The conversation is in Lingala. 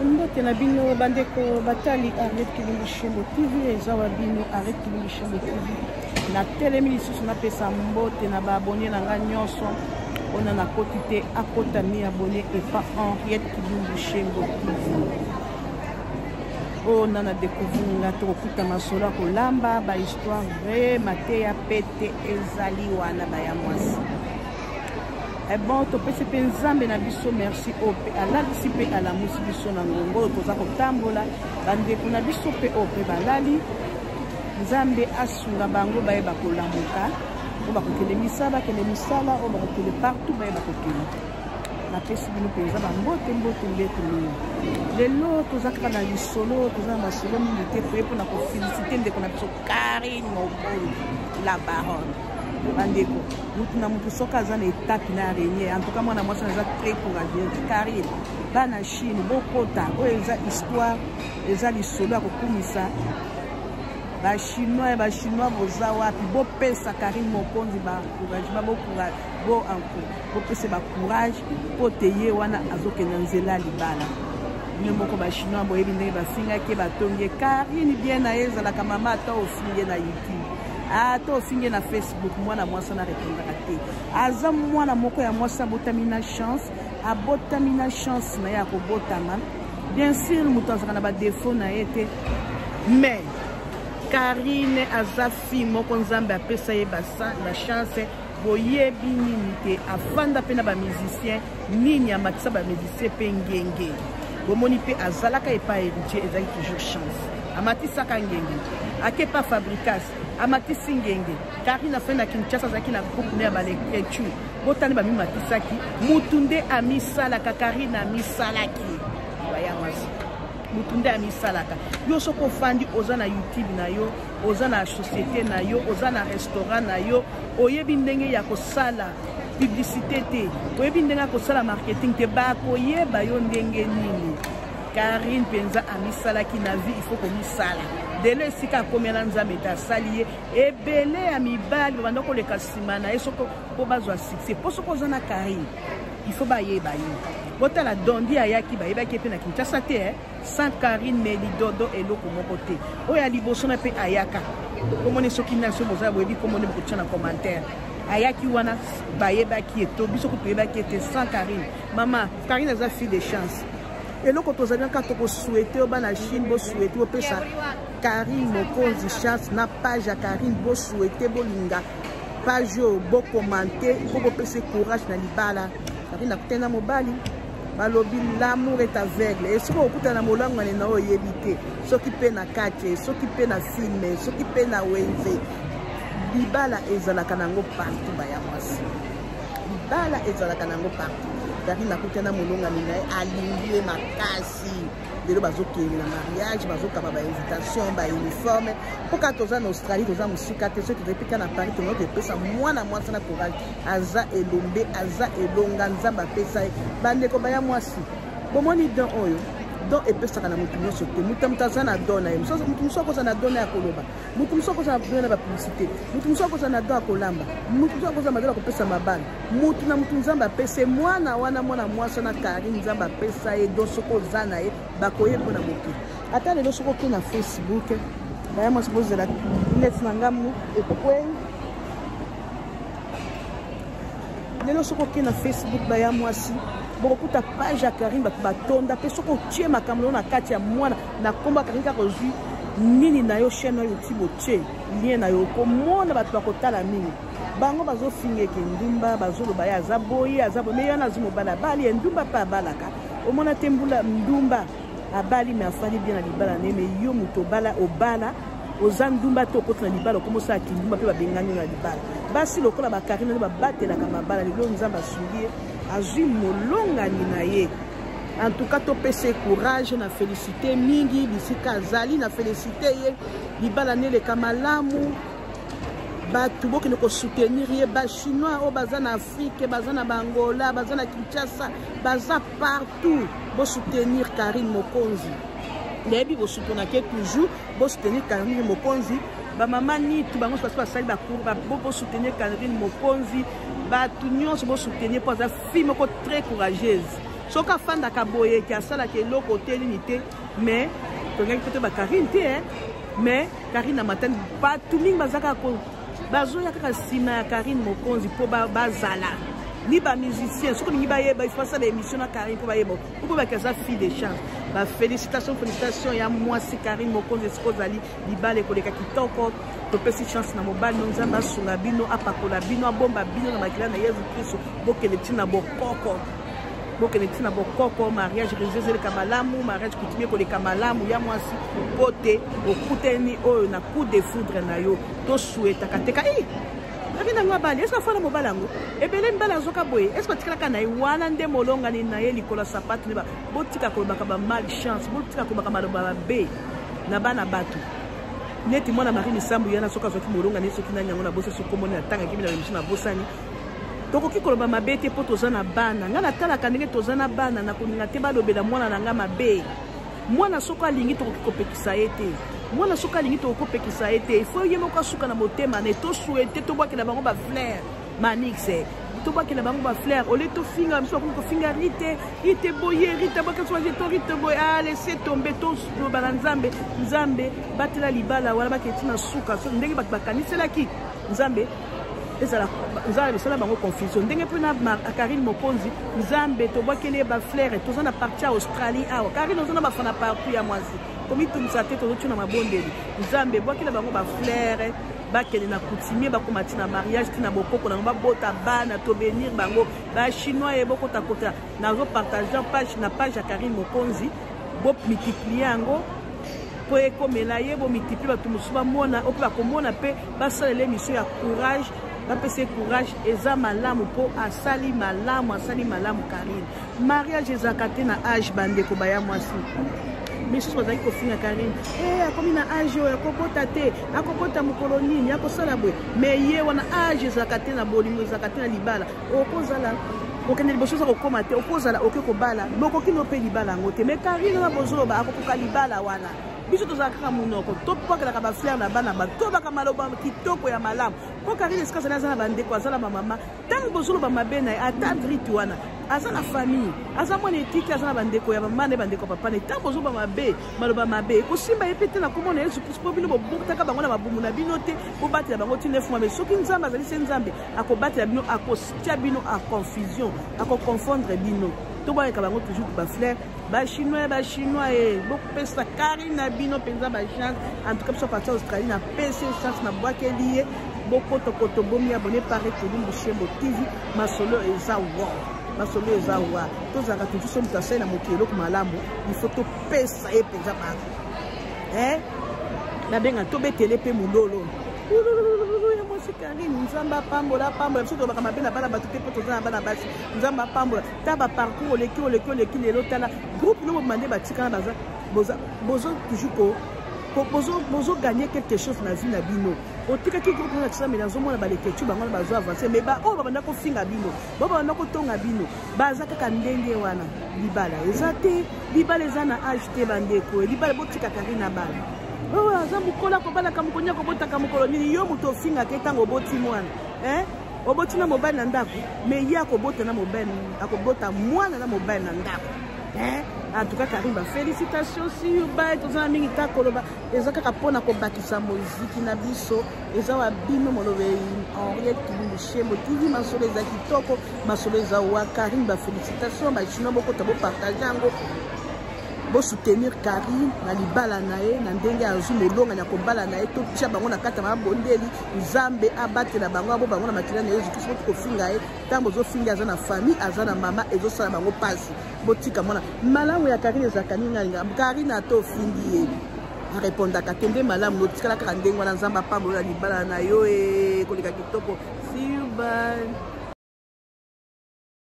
Mbote na bino bandeko batali Arlette Kilumbu Shembo TV, eza wa bino Arlette Kilumbu Shembo TV. Natelemi lisusu napesa mbote na baabone na nga nyonso mpona nakoti te akota mi abone epa Henriette Kilumbu Shembo TV. Oyo nana découvrir nga tokokuta masolo ya kolamba ba histoire vrai mateya pete ezali wana baya mwasi. Eh bon, topesi mpe Nzambe na biso merci oyo mpe alalisi mpe alamusi biso na ngongo oyo toza kotambola. Bandeko na biso mpe oyo mpe balali, Nzambe asunga bango bayeba kolamuka, oyo bakokende misala bakende misala, oyo bakokende partout bayeba kokende. Napesi bino mpenza bambote mbote mbeto mingi. Lelo toza kaka na lisolo, toza na masolo mingi te, toye mpona kofelisite ndeko na biso Karine Mokonzi la baronne. Bandeko, mutu na mutu soki aza na etape na renier, en tout cas mwana mwasi aza très courageuse. Karine, bana Chine bokota, oyo eza histoire, eza lisolo ya kokumisa ba chinois. Ba chinois boza wapi? Bopesa Karine Mokonzi ba encouragement, bo bopesa ba courage mpo te ye wana azokende nzela libala. Bino moko ba chinois boyebi ndenge bafingaki batongi ye. Karine bien na ye ezalaka mama, ata ofinge na YouTube, ata ofinge na Facebook, mwana mwasi wana repondaka te. Aza mwana moko ya mwasi abotami na chance, abotami na chance na ye ya kobotama. Bien sûr moto azalaka na badefo na ye te, mais Karine aza fille moko Nzambe apesa ye ba chance. Boyebi nini te, afanda mpe na ba musicien nini, amatisa ba musicien mpe ngenge. Bomoni mpe azalaka epai héritier, ezalaki toujours chance, amatisaka ngenge. Ake pa Fabricas, amatisi ngenge. Karine afandi na Kinshasa, azalaki na groupe ne ya balekechu, botani bamimatisaki. Mutu nde amisalaka, Karine amisalaki baya mwasi, mutu nde amisalaka. Yo soki ofandi, oza na YouTube na yo, oza na société na yo, oza na restaurant na yo, oyebi ndenge ya kosala publicité te, oyebi ndenge ya kosala marketing te, bakoyeba yo ndenge nini? Karine mpenza amisalaki na vie, il faut komisala. Lelo esika akomi na Nzambe ete asali ye, ebele ya mibali babanda koleka nsima na ye soko mpo bazwa succès. Mpo soki oza na Karine, il faut bayeba yo. Botala Dondi ayaki, bayebaki ye mpe na Kinshasa te, eh? Sans Karine Melidodo eloko moko te. Oyo ya liboso na mpe ayaka, komoni soki nani, soki boza boyebi komoni, bokotia na commentaire. Ayaki wana bayebaki ye to biso kutu toyebaki ye te sans Karine. Mama Karine aza fille de chance. Eloko tozali kaka tokosouhaite oyo bana Chine bosouhaite, bopesa Karine Mokonzi chance na page ya Karine, bosouhaite, bolinga page oyo, bokomante mpo bopesa courage na libala. Karine akutani na mobali, balobi l'amour est aveugle. E soki okutana na molangwane na oyo oyebi te, soki mpe na kati, soki mpe na filme, soki mpe na wenze, libala ezalaka nango partout. Baya mwasi, libala ezalaka nango partout. Karine akutana na molongani na ye, alingi ye makasi. Lelo bazokende na mariage, bazokaba ba invitation, ba uniforme. Mpo kaka toza na Australie, toza mosika te. Soki tozali mpe na Paris, tonoki kopesa mwana mwasi na courage. Aza elombe, aza elonga, Nzambe apesa ye. Bandeko baya mwasi, bomoni don oyo, don epesaka na motu nyonso te. Moto moto aza na don na ye. Motu mosusu akozala na don ya koloba, motu mosusu akozala na don ya bapublicité, motu mosusu akozala na don ya kolamba, motu mosusu akozala na don ya kopesa mabala. Motu na motu Nzambe apesa ye mwana wana, mwana mwasi wana Karine, Nzambe apesa ye don. Soki oza na ye, bakoyeba na mokili. Ata lelo soki oke na Facebook, baya mwasi, bozela neti na ngamu ekwei. Lelo soki oke na Facebook, baya mwasi, bokokuta page ya Karine, bato batonda. Mpe soki otie makambo na kati ya mwana na kombo ya Karine, kaka ozwi nini na yo, chaîne oyo oti botie lien na yo, okomona bato bakotala mingi. Bango bazofinga eke ndumba, bazoloba ye aza boye, aza boye, me ye wana azwi mobali, abali ye. Ndumba mpe abalaka, omona te mbula ndumba abali, me afandi bien na libala na ye. Me yo moto obala, obala oza ndumba te, okoti na libala, okoma osala kindumba mpe babengani yo na libala. Basi lokola bakarine nde babatelaka mabala. Lelo Nzambe asungi ye, azwi molongani na ye. En tout cas topesa ye courage na félicité mingi bisika azali, na félicité ye, libala neleka malamu. Bato bokende kosoutenir ye, bachinois oyo baza na Afrique, baza na Bangola, baza na Kinshasa, baza partout, bosoutenir Karine Mokonzi. Nayebi bosoutenake toujours, bosoutenir Karine Mokonzi. Bamama nitu bango basi basali bacour, bosoutenir Karine Mokonzi. Bato nyonso bosoutenir mpo aza fille moko très courageuse. Soki afandaka boye ke asalaka eloko te nini te, mais tongaki mpe te bakarine te, eh? Mais Karine na matani, bato mingi baza kaka bazoya kaka nsima ya Karine Mokonzi mpo bazala ni bamusicien. Soki olingi bayeba, il faut asala émission na Karine mpo bayeba, mpo baki aza fille de chance. Bafélicitation, félicitation ya mwasi Karine Mokonzi. Esika ozali, libala ekoleka kitoko. Topesi chance na mobali no. Nzambe asunga bino, apakola bino, abomba bino na makila na Yesu Kristu. Bokende ntina bokoko, bokende ntina bokoko. Mariage religieuse eleka malamu, mariage coutumier koleka malamu. Ya mwasi, po te okutani oyo na coup de foudre na yo, tosuetaka te ka Karine yango abali. Eske afana mobali yango ebele, mibali azoka boye, eske atikalaka na ye wana nde molongani na ye likolo ya sapatu nde? Botika kolobaka ba malchance, botika kolobaka maloba mabe na bana bato. Neti mwana Marie Misambu yana, soki azwaki molongani, soki nani yango na bosi, soki komoni natangaki bino na émission na bosani. Tokoki koloba mabe te mpo toza na bana. Ngai natalaka ndenge toza na bana, nakolinga te balobela mwana na ngai mabe. Mwana soki alingi, tokoki kopekisa ye te. Mwana soki alingi, tokoki kopekisa ye te. Ifo ye moko asuka na motema na tosouhaiter. Tobwakela bango bafleur, manix, tobwakela bango bafleur ole tofinga. Biso bakomi kofinga Rite, Rite boye, Rite bwakela to Rite boye. Ah, laisse tomber. Toloba na Nzambe: Nzambe, batela libala wana, baketi na suka ndenge bato bakaniselaki. Nzambe ezala, Nzambe esala bango confusion ndenge mpe na Karine Mokonzi. Nzambe, tobwakeli ye bafleur. Toza na partie ya Australie awa. Karine, oza na bafana partout. Ya mwasi, komitungisa te, tozotuna mabondeli. Nzambe, bwakela bango bafleur, bakende na coutumier, bakoma ntina mariage, ntina bokoko nango, babota bana, tobénir bango. Bachinois ye bokotakota, nazopartage page na page ya Karine Mokonzi, bomultiplie yango mpo ekomela ye. Bomultiplie, bato mosusu bamona o mpe bakomona mpe basalela émission ya courage, bapesa ye courage. Eza malamu mpo asali malamu, asali malamu Karine. Mariage ezalaka te na age. Bandeko baya mwasi misusu bazalaki kofinga Karine: e akomi na age oyo, akobota te, akobota mokolo nini, akosala boye. Mais ye wana, age ezalaka te na bolingo, ezalaka te na libala. Okozala okende liboso, oza kokóma te, okozala oke kobala, bokoki no mpe libala yango te. Mais Karine wana bozoloba akokoka libala wana. Biso tozala kaka monoko, tobwakelaka bafleur na bana bato, tobaka maloba kitoko ya malamu mpo Karine esika azali, aza na bandeko, aza na bamama. Ntango bozoloba mabe na ye, ata Rite wana aza na famille, aza mwana etiki, aza na bandeko ya mama na ye, bandeko ya papa na ye. Ntango bozoloba mabe, maloba mabe ekosimba ye mpe te na komona Yesu Kristu, mpo bino bobotaka bango na mabumu na bino te. Bobatela bango ti 9 mois. Mais soki Nzambe azali se Nzambe, akobatela bino, akotia bino a confusion, akoconfondre bino. Tobayeka bango toujours bafleur. Bachinois, bachinois e bopesa Karine na bino mpenza bachance. En tout cas, biso parti Australie, napesi ye chance, nabwakeli ye. Bokotokoto, bomi abonner pare Tolumbu Shembo TV. Masolo eza wa, masolo eza wa. Tozalaka toujours so moto asali na mokili eloko malamu, il faut topesa ye mpenza ba nabenga, tobetele mpe mololo ya mwasi Karine. Nzambe apambola, apambola. Biso tolobaka mabe na bana bato te mpo toza na bana basi. Nzambe apambola. Ta baparcours oleki, oleki, oleki lelo. Tala groupe no mobima nde batikana, baza bozo toujours bozogagner quelque chose na vie na bino. Otikaki groupe no na tisami, nazomona baleketu bango na bazo avance. Mais baoyo babanda kofinga bino, bao babanda kotonga bino, baza kaka ndenge wana. Libala eza te, libala eza na age te, bandeko. Libala, botika Karine na bala. Oyo aza mokolo akobalaka, mokoni akobotaka mokolo nini? Yo moto ofingaka, ntango oboti mwana, oboti na mobali na ndako, mais ye akobota na mobali, akobota mwana na mobali na ndako. En tout cas, Karine, bafélicitation. See you, bye. Toza na mingi ta koloba, eza kaka mpona kobakisa moziki na biso. Eza wa bino molobeli Henriette Kilumbu Shembo TV. Masolo eza kitoko, masolo eza wa Karine. Bafélicitation. Bachinois, bokota, bopartage yango, bosoutenir Karine na libala na ye, na ndenge azwi molonga ya kobala na ye. Totia bango na kati ya mabondeli. Nzambe abatela bango, abo bango na makila na Yesu Kristo. Boti kofinga ye. Ntango bozofinga, aza na famille, aza na mama, ezosala bango mpasi. Botika mwana. Malamu ya Karine ezalaka nini? Alinga Karine, ata ofingi ye, arépondaka te. Nde malamu notikala kaka ndenge wana. Nzambe apambola libala na yo, e koleka kitoko. See you, bye.